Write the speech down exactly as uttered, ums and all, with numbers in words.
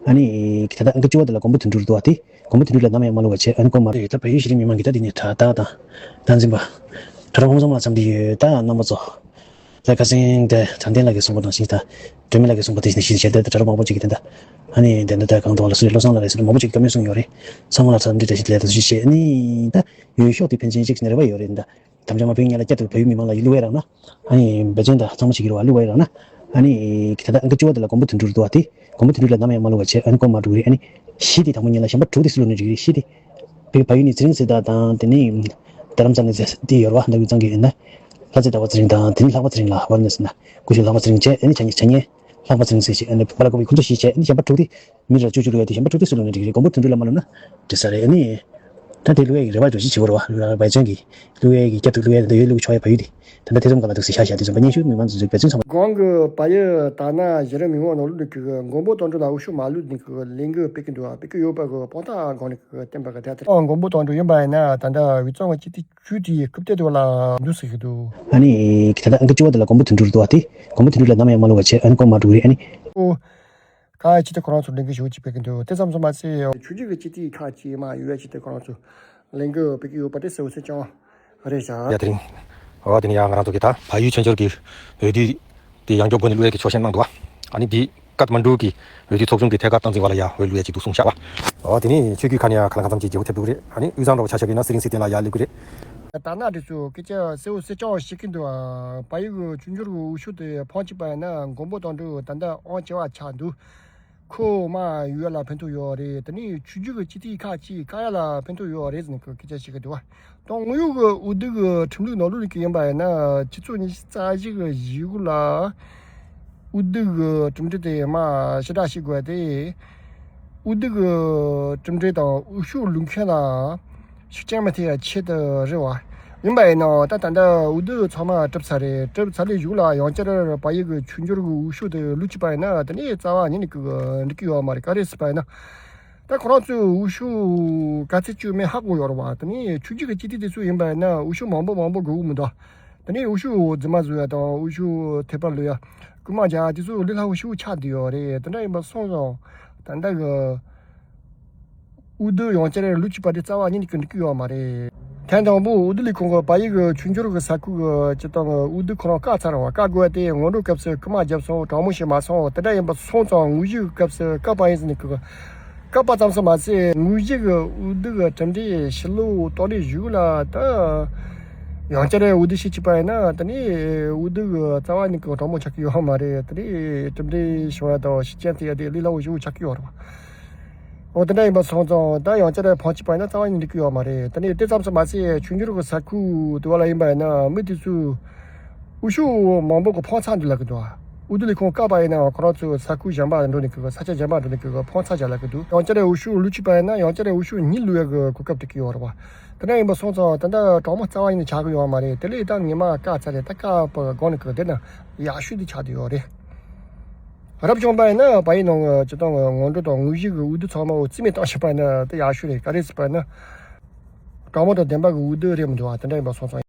ཨ་ནི་ད་ལྟ་ཨང་ཀི་བཅུ་པ་དེ་ལ་མགོན་པོ་དོན་གྲུབ་འདུག་བ། དེ་མགོན་པོ་དོན་གྲུབ་ལ་ནམ་ཡང་མ་བསླུ་བ་བྱས། ཨ་ནི་ཁོ་མ་རེད། ད་བལ་ཡུལ་གཞི་རིམ་མི་མང་གི་ད་འདི་ནས་གྲྭ་བདག་དང་། བདག་འཛིན་པ། གྲྭ་རོགས་ཕུན་སུམ་ལ་འཚམས་འདྲི་ཡོད། ད་རྣམ་པ་ཚོ། ད་ཁ་སང་དེ་དྲང་བདེན་ལགས་ཀྱིས་གསུངས་པ་ནང་བཞིན་ད། སྒྲོལ་མ་ལགས་ཀྱིས་གསུངས་པ་དེ་བཞིན་ཞིག་བྱས་ཏེ། ད་གྲྭ་རོགས་མང་པོ་ཅིག་གིས་དེ་འདྲ། ཨ་ནི་དེ་འདྲ་ད་གང་དུ་བ་ལ་སུ་རེད། བློ་བཟང་ལགས་རེད་ཟེར་ནས་མང་པོ་ཅིག་གིས་བཀའ་མོལ་གསུངས་ཡོད་རེད། ཚང་མ་ལ་འཚམས་འདྲི་བཀྲ་ཤིས་བདེ་ལེགས་དང་ཞུ་བྱས། ཨ་ནི་ད་འོས་ཤོག་དེ་ཕན་ཆད་ཅིག་ཟེར་ནས་རེ་བ་ཡོད་རེད་ད། དམ་བཅའ་མ་ཕུལ་སྔོན་ལ་བསྐྱར་དུ་བལ་ཡུལ་མི་མང་ལ་བསླུ་བ་རག་ན། ཨ་ནི་འབད་བརྩོན་དང་གཙང་མ་བྱེད་ཀྱི་རེད་བ། བསླུ་བ་རག་ན། ཨ་ནི་ད་ལྟ་ཨང་ཀི་བཅུ་པ་དེ་ལ་མགོན་པོ་དོན་གྲུབ་འདུག་བ། དེ་མགོན་པོ་དོན་གྲུབ་ལ་ནམ་ཡང་མ་བསླུ་བ་བྱས། ཨ་ནི་ཁོ་མ་འགྲོ་གི་རེད། ཨ་ནི་བཞི་དེ་དང་པོ་ཉིད་ལ་གཞན་པ་དྲུག་དེ་སུ་བསླུ་ནས་འགྲིག་གི་རེད། བཞི་དེ། བལ་བལ་ཡུལ་ནས་ཚེ་རིང་ཟེར་དང་། དང་དེ་ནས་རྡ་རམ་ས་ལ་ནས་ཟེར་དེ་ཡོད་རེད་བ། འདི་ཀུན་ཚང་གི་ཡིན་ན། ལྷ་རྩེ་ཟླ་བ་ཚེ་རིང་དང་། དེ་ནས་ལྷག་པ་ཚེ་རིང་ལ་ཝར་ནས་ཟེར་ན། སྐུ་ཞབས་ལྷག་པ་ཚེ་རིང་བྱས། ཨ་ནི་བྱ་ཉེ་བྱ་ཉེ། ལྷག་པ་ཚེ་རིང་ཟེར་བྱས། ཨ་ནི་པ་ལ་ཀོ་བི་ཁོ་ཚོ་བཞི་བྱས། ཨ་ནི་གཞན་པ་དྲུག་དེ། མི་ར་བཅུ་བཅུ་བསླུ་ཡ་དེ་གཞན་པ་དྲུག་དེ་སུ་བསླུ་ནས་འགྲིག་གི་རེད། མགོན་པོ་དོན་གྲུབ་ལ་མ་བསླུ་ན་འགྲིག་ས་རེད། ཨ་ནི་ད་དེ་བསླུ་ཡ་གི་རེ་བ་འདྲ་ཞིག་བྱེད་དགོས་རེད་བ། འབད་བརྩོན་གྱིས་བསླུ་ཡ་གི། བསྐྱར་དུ་བསླུ་ཡ་དེ་འདྲ་ཡོད། བསླུ་གི་ཆོག་ཡ་བལ་ཡུལ་དེ། ད་ལྟ་དེ་ཙམ་ག་ལ་འདུག་ཟེར་ཤ་ཤ་དེ་ཙམ་པ་སྙན་ཞུ་མི་མང་ཚོ་ཚོས་འབད་བརྩོན་ཚང་མ། གོང་གི་བལ་ཡུལ་དར་ནག་གཞི་རིམ་མི་མང་ནང་ལོགས་ནས་ཀྱི་མགོན་པོ་དོན་གྲུབ་ལ་འོས་ཤོག་མ་བླུགས་ནས་ཀྱི་ལས་འགུལ་སྤེལ་གྱི་འདུག་བ། སྤེལ་གྱི་ཡོད་པ་གི་དཔང་རྟགས་སྒང་ནས་ཀྱི་བསྟན་པ་གི་དེ་ལྟར། ཨོ། མགོན་པོ་དོན་གྲུབ་ཡིན་པ་ཡིན་ན། ད་ལྟ་དབུས་གཙང་གི་སྤྱི་འཐུས་བཅུ་དེའི་རྐུབ་སྟེགས་དེ་ལ་འདུག་ཟེར་གྱི་འདུག་ཨ་ནི་ད་ལྟ་ཨང་ཀི་བཅུ་པ་དེ་ལ་མགོན་པོ་དོན་གྲུབ་འདུག་བ། དེ་མགོན་པོ་དོན་གྲུབ་ལ་ནམ་ཡང་མ་བསླུ་བ་བྱས། ཨ་ནི་ཁོ་མ་འགྲོ་གི་རེད། ཨ་ནི། ཨོ། ཁག་ཅིག་ཏུ་ཁོ་རང་ཚོ་ལས་འགུལ་ཞེ་པོ་ཅིག་སྤེལ་གྱི་འདུག་དེ་ཙམ་སོང་མ་ཚད། ཆོས་བརྒྱུད་ཀྱི་སྤྱི་འཐུས་ཁག་ཅིག་མར་ཡོད་ཡ་ཅིག་ཏུ་ཁོ་རང་ཚོ་ལས་འགུལ་སྤེལ་གྱི་ཡོད་པ་དེ་གསལ་པོ་གསལ་རྐྱང་རེད་ཤག་ཡ། དེ་རིང་། འོ། དེ་ནས་ཡང་ང་རང་ཚོ་གི་ད་བལ་ཡུལ་ཆོས་འབྱོར་གྱི་འོས་བསྡུ་དེ་ཡང་བསྐྱར་སྒོ་ནས་བླུག་ཡ་གི་ཆོག་མཆན་གནང་འདུག་ཨ་ནི་འདི་ཀཏ་མན་ཌུ་གི་འོས་བསྡུ་ཚོགས་ཆུང་གི་ཐད་ཀར་བསྟན་འཛིན་པ་ལ་ཡ་འོས་བླུག་ཡ་ཅིག་འདུག་གསུངས་ཤག་བ། འོ། དེ་ནས་ཆོས་བརྒྱུད་ཁག་ནས་ཡང་གང་ལ་གང་འཚམ་ཅིག་བརྗེ་པོ་ཐེབས་འདུག་རེད། ཨ་ནི་དབུས་གཙང་འདྲ་བོ་ཆ་བཞག་གི་ན་ཚེ་རིང་ཚེ་བརྟན་ལ་ཡ་བླུག་གི་རེད། ད་ནང་དེ་ཚོ་སྐད་ཆ་གསལ་པོ་གསལ་རྐྱང་བཤད་ཀྱི་འདུག་ཨ། བལ་ཡུལ་གྱི་ཆོས་འབྱོར་གྱི་འོས་ཤོག་དེ་ཕོན་གཅིག་པ་ཡིན་ན་མགོན་པོ་དོན་གྲུབ་ད་ལྟ་ཨང་ཆེ་བ་ཆགས་འདུག་ཁོ་མར་ཡོང་ཡ་ལ་ཕན་ཐོགས་ཡོད་རེད། དེ་ནས་ཆོས་བརྒྱུད་ཀྱི་སྤྱི་འཐུས་ཁག་ཅིག་བཀག་ཡ་ལ་ཕན་ཐོགས་ཡོད་རེད་ཟེར་ནས་ཁོས་སྐད་ཆ་བཤད་ཀྱི་འདུག་བ། དང་དངོས་ཡོད་ཀྱི་འོས་བསྡུ་གི་ཁྲིམས་ལུགས་ནང་ལོགས་ནས་ཀྱི་ཡིན་པ་ཡིན་ན། ཆུ་ཚོད་ཉི་ཤུ་རྩ་བཞི་གི་གཞུག་ལ་འོས་བསྡུ་གི་གྲུབ་འབྲས་དེ་མར་ཕྱིར་བསྒྲགས་བྱེད་དགོས་ཏེ། འོས་བསྡུ་གི་གྲུབ་འབྲས་དང་འོས་ཤོག་བླུག་མཁན་ལ་ཤུགས་རྐྱེན་མི་ཐེབས་ཡ་ཆེད་དུ་རེད་བ། ཡིན་པ་ཡིན་ནའང་ད་ད་ལྟ་འོས་བསྡུ་ཚང་མ་གྲུབ་ཚར་རེད། གྲུབ་ཚར་ལས་གཞུག་ལ་ཡང་བསྐྱར་བལ་ཡུལ་གྱི་ཆོས་འབྱོར་གྱི་འོས་ཤོག་དེ་བླུག་བཅུག་པ་ཡིན་ན། དེ་ནས་རྩ་བ་ཉིད་ནས་ཀྱི་འགྲིག་གི་ཡོད་མ་རེད། ག་རེ་ཟེར་བ་ཡིན་ན། ད་ཁོ་རང་ཚོས་འོས་ཤོག་ག་ཚད་བཅུག་མིན་ཧ་གོ་ཡོད་རེད་བ། དེ་ནས་ཆོས་བརྒྱུད་ཀྱི་སྤྱི་འཐུས་དེ་ཚོ་ཡིན་པ་ཡིན་ན་འོས་ཤོག་མང་པོ་མང་པོ་དགོས་ཀྱི་མི་འདུག་དེ་ནས་འོས་ཤོག་རྫུན་མ་བཟོ་ཡ་དང་། འོས་ཤོག་ཐད་པར་བླུག་ཡ། རྐུ་མ་རྒྱག་ཡ་དེ་ཚོ་ལས་སླ་པོ་ཞེ་པོ་ཆགས་བསྡད་ཡོད་རེད། དེ་འདྲ་ཡིན་པ་སོང་ཙང་། ད་ལྟ་གི་འོས་བསྡུ་ཡང་བསྐྱར་བླུག་བཅུག་པ་དེ་རྩ་བ་ཉིད་ནས་ཀྱི་འགྲིག་གི་ཡོད་མ་རེད། ཐེངས་དང་པོ་འོས་བསྡུ་ལས་ཁུངས་ཀྱིས་བལ་ཡུལ་གྱི་ཆོས་འབྱོར་གྱི་ས་ཁུལ་གྱི་སྤྱིར་བཏང་གི་འོས་བསྡུ་ཁོ་རང་བཀག་ཚར་བ། བཀག་དགོས་པ་དེ་སྔོན་འགྲོའི་སྐབས་སུ་རྐུ་མ་བརྒྱབ་སོང་། དྲང་མོ་ཞིག་མ་སོང་། དེ་འདྲ་ཡིན་པ་སོང་ཙང་དངོས་གཞིའི་སྐབས་སུ་བཀག་པ་ཡིན་ཟེར་ནས་ཀྱི་བཀག་པ་ཙམ་ཞིག་མ་ཟད། དངོས་གཞི་གི་འོས་བསྡུ་གི་གྲུབ་འབྲས་ཕྱི་ལོགས་གཏོང་ལས་གཞུག་ལ་ད་ཡང་བསྐྱར་འོས་བསྡུ་བྱེད་བཅུག་པ་ཡིན་ན། དེ་ནས་འོས་བསྡུ་གི་རྩ་བ་ཉིད་ཀྱི་དྲང་མོ་ཆགས་ཀྱི་ཡོད་མ་རེད། དེ་ནས་གྲུབ་འབྲས་བྱུང་ཡ་དང་ཤུགས་རྐྱེན་ཐེབས་ཡ་དེ་ལས་སླ་པོ་ཞེ་པོ་ཆགས་ཀྱི་ཡོད་རེད་བ། འོ། དེ་འདྲ་ཡིན་པ་སོང་ཙང་ད་ཡང་བསྐྱར་ཕོན་གཅིག་པ་ཡིན་ན་རྩ་བ་ཉིད་འགྲིག་གི་ཡོད་མ་རེད། དེ་ནས་དེ་ཙམ་ཞིག་མ་ཟད། ཆོས་འབྱོར་གྱི་ས་ཁུལ་དེ་བ་ལ་ཡིན་པ་ཡིན་ན་མི་དེ་ཚོས་འོས་ཤོག་མང་པོ་གི་ཕོན་ཚ་འདུག་ལབ་ཀྱི་འདུག་འོས་བསྡུ་ལས་ཁུངས་བཀག་པ་ཡིན་ནའང་ཁོ་རང་ཚོས་ས་ཁུལ་གཞན་པ་འགྲོ་ནས་ཀྱི་ས་ཆ་གཞན་པ་འགྲོ་ནས་ཀྱི་ཕོན་ཚ་རྒྱག་ལབ་ཀྱི་འདུག་ཡང་བསྐྱར་འོས་ཤོག་བླུག་བཅུག་པ་ཡིན་ན་ཡང་བསྐྱར་འོས་ཤོག་གཉིས་བླུག་ཡ་གི་གོ་སྐབས་སྤྲད་ཀྱི་ཡོད་རེད་བ། དེ་འདྲ་ཡིན་པ་སོང་ཙང་ད་ལྟ་དྲང་མོ་རྩ་བ་ཉིད་ནས་ཆགས་ཀྱི་ཡོད་མ་རེད། དེ་ལས་ད་ཉི་མ་བཀག་ཚར་རེད། ད་བཀག་པའི་སྒང་ནས་ཀྱི་དེ་ན་ཡག་ཤོས་དེ་ཆགས་བསྡད་ཡོད་རེད། རབ་བྱུང་པ་ཡིན་ན་བལ་ཡུལ་ནང་གི་སྤྱིར་བཏང་གི་སྔོན་འགྲོ་དང་དངོས་གཞི་གི་འོས་བསྡུ་ཚང་མ་འོ་རྩིས་མེད་བཏང་བཞག་པ་ཡིན་ན་དེ་ཡག་ཤོས་རེད། ག་རེ་ཟེར་བ་ཡིན་ན། དྲང་མོ་དང་བདེན་པ་གི་འོས་བསྡུ་རེད་མི་འདུག་བ། དེ་འདྲ་ཡིན་པ་སོང་ཙང་།